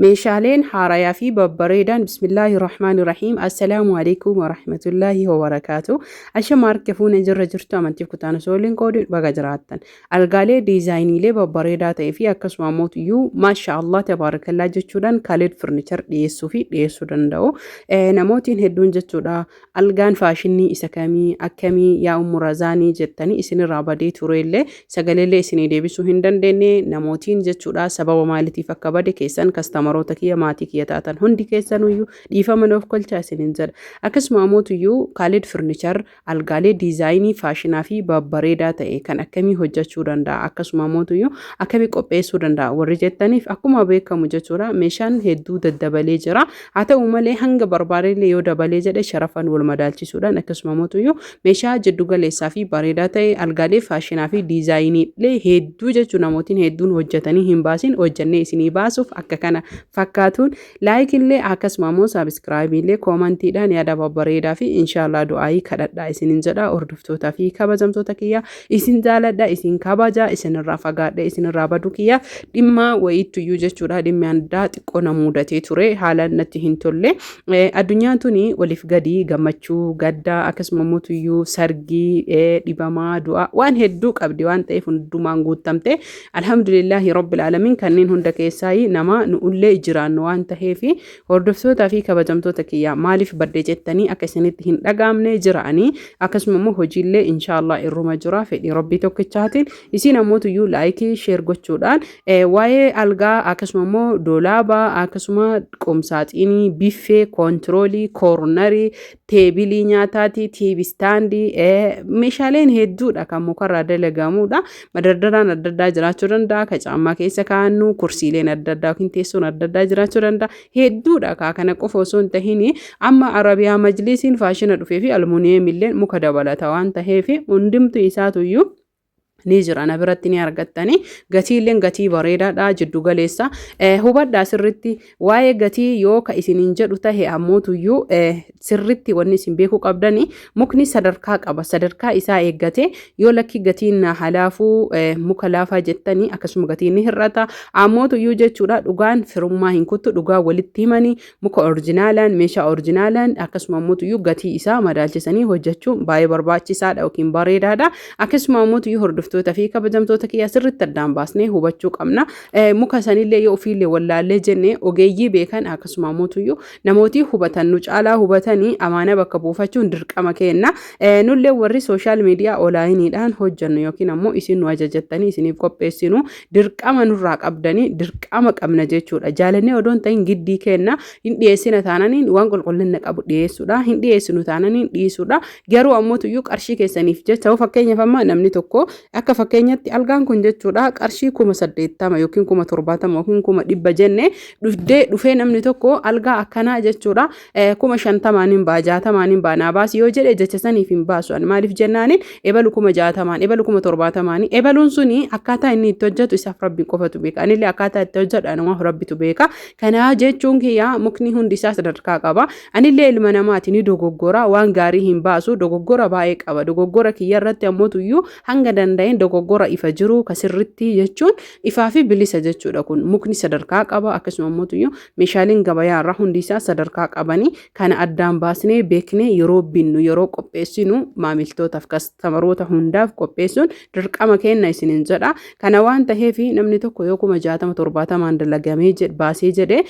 Meeshaaleen haarayaa fi babbareedaan. Bismillaahi Rahmaani Rahiim. Assalaamu alaikum warahmatullaahi wabarakaatu. Ashama harka fuune, jirra jirtu, amantiif kutaan osoo waliin qoodin baga jiraattan. Algaalee diizaayiniilee babbareedaa ta'ee fi akkasuma ammoo maasha Allah tabaarakallaa jechuudhaan Khalid Furniture dhiyeessuu fi dhiyeessuu danda'u. Namootiin hedduun jechuudha, algaan faashinii isa kamii akkamii yaa Ummu Razaanii jettanii isinirraa badee tureellee sagaleellee isinii deebisuu hin dandeenye namootiin jechuudha. Sababa maaliitiif akka bade keessan customeroota kiyya, maatii kiyya taatan hundi keessanuyyuu dhiifama nuuf kolchaa isiniin jedha. Akkasuma amootuyyuu Khalid Furniture algaalee diizaayinii faashinaa fi babbareedaa ta'e kan akkamii hojjechuu danda'a, akkasuma amootuyyuu akkamii qopheessuu danda'a warri jettaniif, akkuma beekamu jechuudha, meeshaan hedduu daddabalee jira. Haa ta'u malee, hanga barbaadellee yoo dabalee jedhe sharafan wal madaalchisuudhaan, akkasuma amootuyyuu meeshaa jiddu galeessaa fi bareedaa ta'e, algaalee faashinaa fi diizaayiniilee hedduu jechuun namootiin hedduun hojjetanii hin baasin hojjennee isinii baasuuf akka kana fakkaatuun like illee, akkasuma ammoo subscribe illee, commentiidhaan yaada babbareedaa fi inshaallah du'aayii kadhadhaa isinin jedha. Hordoftootaa fi kabajamtoota kiyya, isin jaaladha, isin kabaja. Isinirraa fagaadhe, isinirraa badu kiyya dhimma wayiittuyyuu jechuudha, dhimmi addaa xiqqoo na mudatee ture, haala natti hin tolle. Addunyaan tuni waliif gadi, gammachuu, gaddaa, akkasuma immoo sargii, dhibamaa, du'aa, waan hedduu qabdi waan ta'eef hundumaan guuttamte. Alhamdulillaahi rabbil aalamiin, kanneen hunda keessaa nama nu'ullee jiraannu waan ta'eef, hordoftootaa fi kabajamtoota kiyya, maaliif badde jettanii akka isinitti hin dhagaamne jira'anii, akkasuma immoo hojiillee inshaallah irruma jira fedhii Rabbii tokkichaatiin. Isin ammootuyyuu like, share gochuudhaan waa'ee algaa, akkasuma immoo doolaabaa, akkasuma qumsaaxinii, biffee, controlii, cornerii, tableii nyaataatii, TV standii, meeshaaleen hedduudha kan mukarraa dalagamuudha. Madardaraan adda addaa jiraachuu danda'a, ka caammaa keessa kaa'annu, kursiileen adda addaa yookiin teessoon adda addaa jiraachuu danda'a. Hedduudha kaa, kana qofa osoo hin tahin amma Arabiyaa majlisiin faashina dhufee fi almuuniyeemillee muka dabalata waan taheef hundumtu isaatuyyuu ni jira, na biratti ni argattani. Gatiilleen gatii bareedaadha, jiddu galeessa. Hubadhaa sirritti, waa'ee gatii yoo ka isiniin jedhu tahe ammootuyyuu sirritti wanni isin beekuu qabdani, mukni sadarkaa qaba. Sadarkaa isaa eeggate yoo lakki gatiin na halaafuu muka laafaa jettanii, akkasuma gatiin ni hir'ata ammootuyyuu jechuudha. Dhugaan firummaa hin kuttu, dhugaa walitti himanii muka orjinaalaan, meeshaa orjinaalaan, akkasuma ammootuyyuu gatii isaa madaalchisanii hojjechuun baay'ee barbaachisaadha yookiin bareedaadha. Akkasuma ammootuyyuu hordoftoota fi kabajamtoota kiyyaa, sirriitti addaan baasnee hubachuu qabna. Muka sanillee yoo ofiillee wallaallee jenne, ogeeyyii beekan, akkasuma ammootuyyuu namootii hubatan, nu caalaa hubatanii amaana bakka buufachuun dirqama kenna. Nullee warri social media onlineiidhaan hojjennu yookiin ammoo isin nu ajajattanii isiniif qopheessinu, dirqama nurraa qabdanii, dirqama qabna jechuudha. Jaalannee odoo hin ta'in giddii kenna. Hin dhiyeessina taananiin waan qulqullina qabu dhiyeessuudha. Hin dhiyeessinu taananiin dhiisuudha. Garuu ammootuyyuu qarshii keessaniif jecha, fakkeenyaaf amma namni tokko akka fakkeenyatti algaan kun jechuudha qarshii 80,000 yookiin 70,000 yookiin 100,000 jenne, dhufdee dhufee namni tokko algaa akkanaa jechuudha 50,000 hin baa, 60n hin baa, naa baasi yoo jedhe, jecha saniif hin baasu ani. Maaliif jennaaniin, ebalu 60,000n, ebalu 70,000n, ebaluun suni akkaataa inni itti hojjetu isaaf Rabbiin qofatu beeka. Anillee akkaataa itti hojjedhu anumaaf Rabbitu beeka. Kanaa jechuun kiyya, mukni hundi isaa sadarkaa qaba. Anillee ilma namaati, ni dogoggora, waan gaarii hin baasu, dogoggora baay'ee qaba. Dogoggora kiyya irratti ammootuyyuu hanga danda'een dogoggora ifa jiru kasirritti jechuun ifaa fi bilisa jechuudha. Kun mukni sadarkaa qaba, akkasuma ammootuyyuu meeshaaleen gabayaa irraa hundi isaa sadarkaa qabanii, kana addaan baasnee beeknee yeroo binnu, yeroo qopheessinu, maamiltootaaf, customeroota hundaaf qopheessuun dirqama kenna isinin jedha. Kana waan taheef, namni tokko yoo 60,000 70n dalagamee baasee jedhe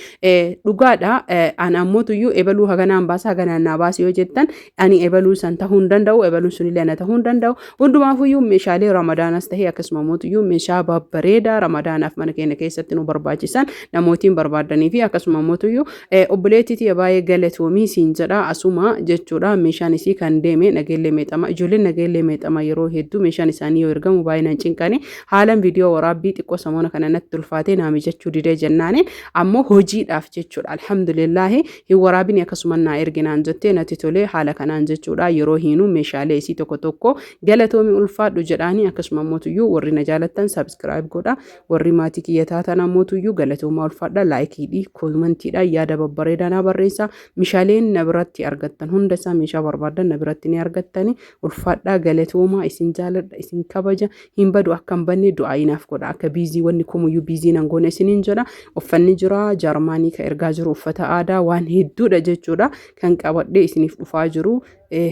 dhugaadha. An ammootuyyuu ebaluu haganaan baasa, haganaan naa baase yoo jettan, ani ebaluu san tahuu hin danda'u, ebaluun sunillee ana tahuu hin danda'u. Hundumaafuyyuu meeshaalee Ramadaanas tahee, akkasuma ammootuyyuu meeshaa babbareedaa Ramadaanaaf mana keenya keessatti nu barbaachisan namootiin barbaadanii fi akkasuma ammootuyyuu obboleettii tiyya baay'ee galatoomii siin jedha. Asuma jechuudha, meeshaan isii kan deeme Nageellee Meexama, ijoolleen Nageellee Meexama yeroo hedduu meeshaan isaanii yoo ergamu baay'ee nan cinqani. Haalan viidiyoo waraabbii xiqqoo samoona kana natti ulfaatee naa mijachuu didee jennaani, ammoo hojiidhaaf jechuudha, alhamdulillaahi, hin waraabini akkasuma naa erginaan jettee natti tolee. Haala kanaan jechuudha yeroo hiinu meeshaalee isii tokko tokko galatoomii ulfaadhu jedhaanii. Akkasuma Akkasuma ammoo warri na jaalattan subscribe godha. Warri maatii kiyya taatan ammoo galatoomaa, ulfaadha. Likeiidhi, commentiidha, yaada babbareedaa naa barreessaa. Meeshaaleen na biratti argattan hunda isaa, meeshaa barbaadan na biratti ni argattani. Ulfaadhaa, galatoomaa, isin jaaladha, isin kabaja. Hin badu, akka hin banne du'aa inaaf godha. Akka busy wanni kumuyyuu busy nan goone isiniin jedha. Uffanni jira, Jaarmaanii ka ergaa jiru, uffata aadaa waan hedduudha jechuudha kan qabadhee isiniif dhufaa jiru.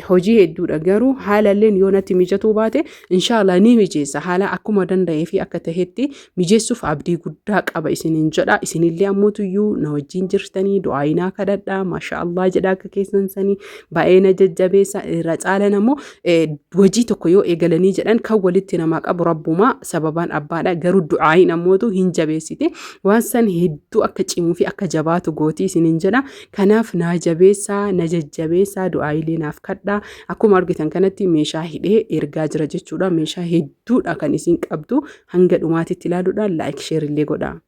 Hojii hedduudha, garuu haalalleen yoo natti mijatuu baate, inshaallah ni mijeessa. Haala akkuma danda'ee fi akka tahetti mijeessuuf abdii guddaa qaba isiniin jedha. Isinillee ammootuyyuu na wajjin jirtanii du'aayinaa kadhadha, maasha Allah jedha, akka keessan sanii baay'ee na jajjabeessa. Irra caalan ammoo hojii tokko yoo eegalanii jedhan kan walitti namaa qabu rabbumaa, sababaan abbaadha. Garuu du'aayin ammootu hin jabeessite, waan san hedduu akka cimuu fi akka jabaatu gootii isiniin jedha. Kanaaf naa jabeessaa, na jajjabeessaa, du'aayilee naaf kadhaa. Akkuma argitan kanatti meeshaa hidhee ergaa jira jechuudha. Meeshaa hedduudha kan isin qabdu, hanga dhumaatitti ilaaluudhaan like, share illee godhaa.